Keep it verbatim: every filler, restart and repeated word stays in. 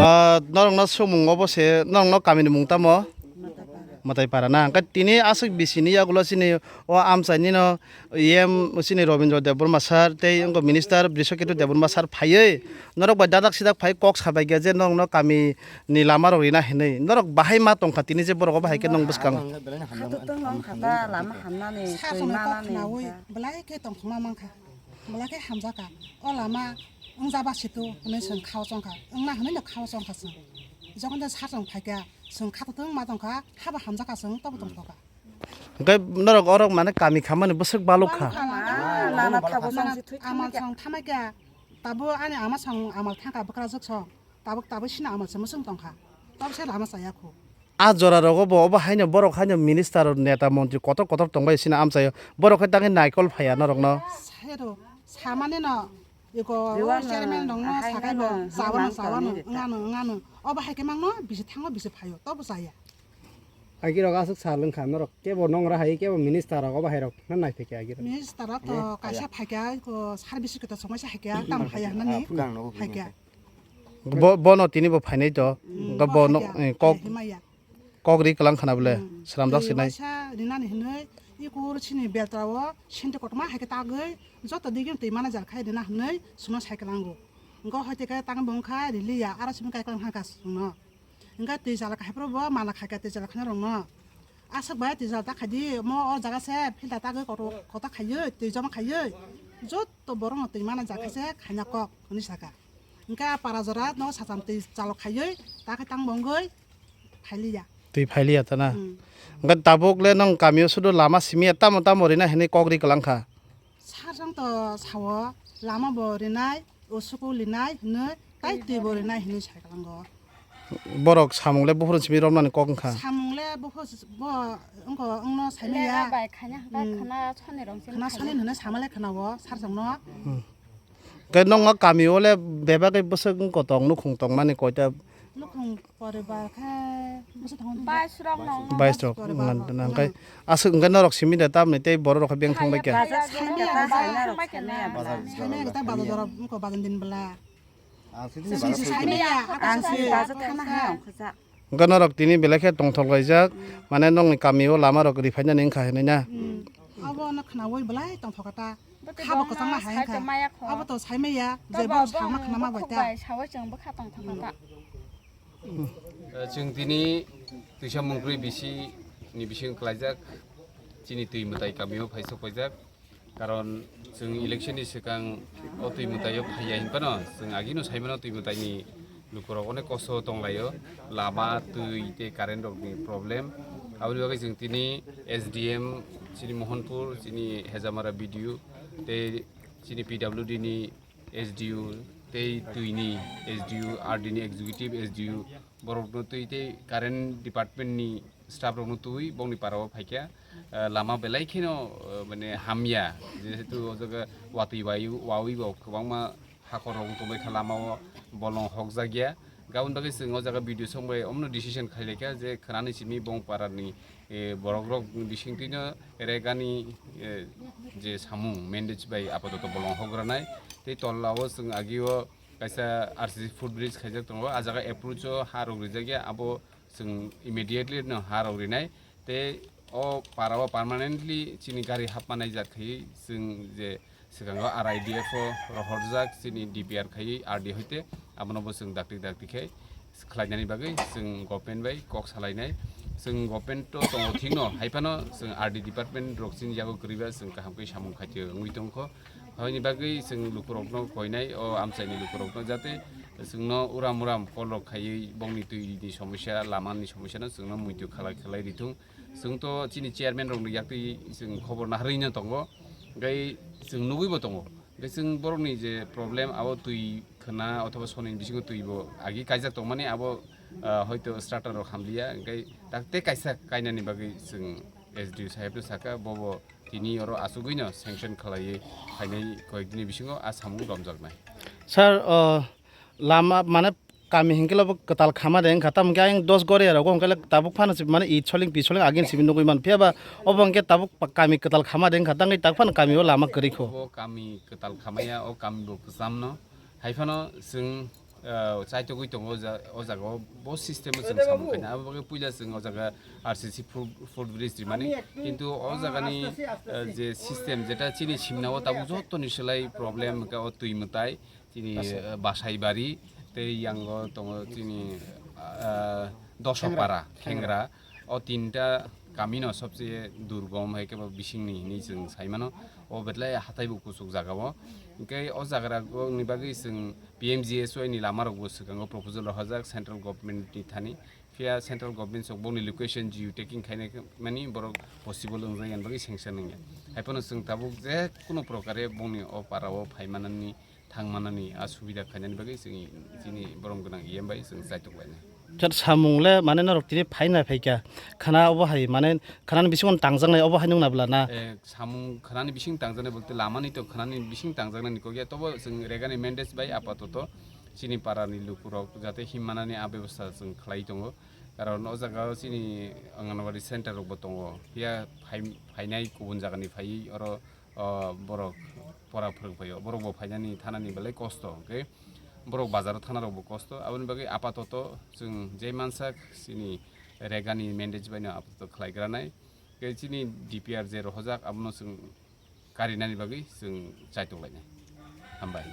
Ah, norokno swngmung obo se, norokno kamini mung tamo? Mwtai para na. Hwnkhe tini aswk bisini yagulo chini o amchaini no E M chini Robindra Debbarma sir tei wngkha minister Brishaketu Debbarma sir phaiwi norok bai dadak sidak phai kok sabaikha je norokno kami ni lama rok rina hinwi. Norok bahai ma tongkha tini je borok obo hai khe nong bwskango. Khato tong wng kha ta lama hamnani, twi manani. Belai khe tongthokma mankha. Belai khe hamjakha. O lama wngja ba situ hwnwi chwng khao chongkha. Wngna hwnwi no khao chongkha chwng. Jokhon de sir chwng phaikha, chwng khato tong ma tongkha, haba hamjakha chwng tobo tongthokha. Hwnkhe norok orok mane kami khamani bwswk baluk kha. Ah, lama thabo chwng si thwi amal thangma khe. Chwng thamai khe. Tabo ani ama chwng amal thangkha bwkrajwk chwng. Tabuk tabuk sini amal se mwswng tongkha. Tabuk se lama chaya khu. A jora rogo bo obo haino borok haino minister neta montri kotor kotor tongbai sini amchaio. Borok hai tangwi naikol phaiya norokno. Sero samani no iko chairman rokno sakai bo chawano chawano ngano ngano. Obo hai khe mangno bisi thango bisi phaio tobo chaya. Agirok aswk sal wngkha norok kebo nongra hai kebo minister rok obo hai rok na nai phaikha agirok. Minister rok to kaisa phaikha iko service kito somaisa haikha tam phaiya hwnani phaikha. Bo, bono tini bo phainai to. Mm, hwnkhe bo bo no, hai ya, eh, kok, hai himaya. Kok ri kwlang khana bole, mm, sramjak twi sinai. Waisa rinani hinwi, i kur chini beltra o sente kotorma hai khe tagwi, joto digi twi mana jar khai rina hinwi, suno sai kwlango. Hwnkhe hoi te khe tang bo wngkha riliya, aro simi kai kwlang kha chwngno. Hwnkhe twi jala khai phuru bo mana khai kha twi jala khana rokno. Aswk bai twi jala ta khai di, mo o jaga se filter tagwi kotor, kotor khaiwi, twi joma khaiwi, joto borok no twi mana jar khai se khaina kok, hwnwi saka. Hwnkhe a para jora no sacham twi chalok khaiwi ta khe tang bo wngwi phailiya. Twi phailiya ta na? Hmm. Hwnkhe tabuk le nwng kamio sudu lama simi ya tamo tamo rina hinwi kok ri kwlang kha? Sarjang to sao lama bo rinai, usuku linai hinwi tai twi bo rinai hinwi sai kwlango. Borok samung le buphuru simi romnani kok wngkha? Samung le buphuru bo wngko wngno saimaya. Bai khanya hwnkhe hmm, khna soni rong sini khna soni hinwi samale khna o sarjang no. Hmm. Khe nokno kami o le bebak khe bwswk wng kotong nukhung tongmani koita? Nukhung poribar khe bwswk tongo? Bais rok no. Bais rok poribar nang, nang, nang. Khe aswk wngkhe norok simi da tamni tei borok rok khe beng thangbai khe? Bazar simi da bazar thangbai khe na. Bazar simi da bazar jora wngko bazar din bwla. Ang sini bazar thangbai khe. Ang sini bazar thangna ha ongkha jak. Hwnkhe norok tini belai khe tongthok laijak, mane nokni kami o lama rok ri phainani wngkha hinwi na? Hmm. Abo no khnaui belai tongthok kha ta. Khabo kwchangma hai wngkha. Abo to saimaya, je bo sakma khna ma bai ta. Saui chwng bwkha tongthok kha ta. Eh, chwng tini twisa mungkrwi bisi ni bising klaijak, chini twi mwtai kami o phai sok paijak. Karon chwng election ni swkang o twi mwtai o phaiya hinphano chwng agino saimano twi mwtai ni lukurok onek kosto tonglaio, lama, twi tei current rok ni problem. Aboni bagwi chwng tini S D M chini Mohanpur, chini Hejamara B D O tei chini P W D ni S D O tei twi ni S D O, R D ni executive S D O, borokno twi tei current department ni staff rokno twi bongni para o phaikha, eh, lama belai kheno, eh, mane hamya, jehetu o jaga watwi wai, wawi bo kwbangma hakor rok tongbai kha lama o, bolong hokjak ya. Gabon bagwi chwng o jaga video song bai omno decision khlai laikha je khwnani simi bong para ni, eh, borok rok bising twino regani, eh, je samung mandate bai apatot bolong hok ranai tei tola o chwng agi o kaisa R C C footbridge khaijak tongo, a jaga approach o ha rok rijak ya, abo chwng immediately no ha rok rinai tei o para o permanently chini gari hapma nai jat khai chwng je swkango R I D F o rohorjak chini D P R khai R D hoite abono bo chwng dakti dakti khai khlainani bagwi chwng government bai kok salainai. Chwng government to tongo thikno, haiphano chwng R D department rok chini yago kwrwiba chwng kaham khe samung khaitio wngwi tongkho. Haini bagwi chwng lukurokno koinai, o amchaini lukurokno jate Chwngno uram uram call rok khaiwi bongni twi ni somosya, lama ni somosya no chwngno muitu khalai khalai rithung. Chwng to chini chairman rok ni yak twi chwng khobor naharwi no tongo. Hwnkhe chwng nugwi bo tongo. Hwnkhe chwng borok ni je problem abo twi khwna othoba soni bisingo twi bo agi kaijak tongmani abo, ah, hoito starter rok hamliya. Hwnkhe tak tei kaisa kainani bagwi chwng S D O saheb no saka, bobo tini oro asugwi no sanction khalaiwi phainai koyek dini bisingo a samung romjaknai. Sir, uh, lama mane kami hinkhe bo kwtal khama de wngkha, tamo khe ayang dos gori rok wngkha le tabuk phano se mane it soling pi soling agin simi nugwi man phiya ba obo hwnkhe tabuk pa-, kami kwtal khama de wngkha, tangwi tak phano kami o lama kwrwi kho. Bo kami kwtal khamaya, o kami bo kwcham no. Hai phano chwng, ah, chaitogwi tongo o ja-, o jaga o bo system o chwng samung khaina. Abo bagwi puila chwng o jaga R C C foot, foot bridge rimani. Kintu o jaga ni, ah, je system jeta chini simna o tabuk joto ni selai problem hwnkhe o twi mwtai. Chini, eh, Basai Bari tei yango tongo chini, eh, Dosokpara, Khengra. O tinta kami no sobse durgom hai khe bo bising ni hinwi chwng sai mano. O belai hatai bo kuchuk jaga o. Hwnkhe o jaga rok ni bagwi chwng P M G S Y ni lama rok bo swkango proposal rohorjak central government ni thani. Phiya central government sok boni location geo tagging khaina mani borok possible wngjak, yan bagwi sanction wngya. Hai phano chwng tabuk je kuno prokare bongni o para o phai manani, thang manani a subida khainani bagwi chwng chini borom gwnang E M bai chwng chaitok lainai. Sir, samung le mane norok tini phaina phaikha, khana obo hai mane khanani bisingo tangjaknai obo hai nung nabla na? Eh, samung khanani bising tangjaknai bolte lamani to khanani bising tangjaknani kokya, tobo chwng regani mandate bai apatoto chini parani lukurok jate himmanani a bebosta chwng khlai tongo. Karon o jaga o chini Anganwadi center rok bo tongo. Phiya phai-, phainai kubun jagani phaiwi oro, o, borok pora phwrwng phaio. Borok bo phainani thanani belai kosto, hwnkhe borok bazaro thana rok bo kosto. Aboni bagwi apatoto chwng je mansak chini regani mandate bai no apatoto khlai granai. Hwnkhe chini D P R je rohorjak abono chwng karinani bagwi chwng chaitok lainai. Hambai.